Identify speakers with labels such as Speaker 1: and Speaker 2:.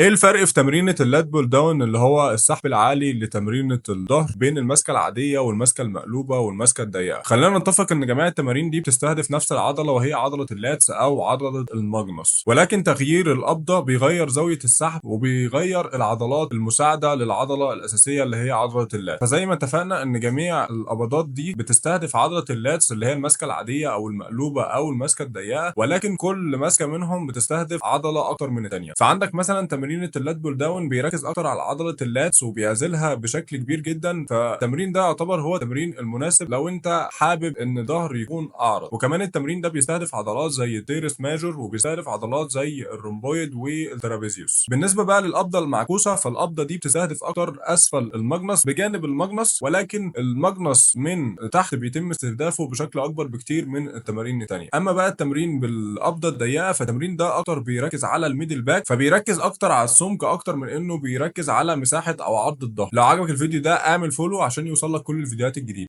Speaker 1: ايه الفرق في تمرينة ال lat pull down، اللي هو السحب العالي لتمرينة الظهر، بين الماسكة العادية والماسكة المقلوبة والماسكة الضيقة؟ خلينا نتفق ان جميع التمارين دي بتستهدف نفس العضلة، وهي عضلة ال lats او عضلة الماجنس، ولكن تغيير القبضة بيغير زاوية السحب وبيغير العضلات المساعدة للعضلة الأساسية اللي هي عضلة ال lat. فزي ما اتفقنا ان جميع القبضات دي بتستهدف عضلة ال lats اللي هي الماسكة العادية او المقلوبة او الماسكة الضيقة، ولكن كل ماسكة منهم بتستهدف عضلة اكتر من الثانية. فعندك مثلا تمرينة ال lat pull down بيركز اكتر على عضلة ال lats وبيعزلها بشكل كبير جدا، فالتمرين ده يعتبر هو التمرين المناسب لو انت حابب ان الظهر يكون اعرض. وكمان التمرين ده بيستهدف عضلات زي ال teres major وبيستهدف عضلات زي ال rhomboid وال trapezius. بالنسبة بقى للقبضه المعكوسه، فالقبضه دي بتستهدف اكتر اسفل الماجنس بجانب الماجنس، ولكن الماجنس من تحت بيتم استهدافه بشكل اكبر بكتير من التمارين الثانية. اما بقى التمرين بالقبضه الضيقه، فالتمرين ده اكتر بيركز على ال middle back، فبيركز اكتر على السمك اكتر من انه بيركز على مساحة او عرض الظهر. لو عجبك الفيديو ده اعمل follow عشان يوصلك كل الفيديوهات الجديدة.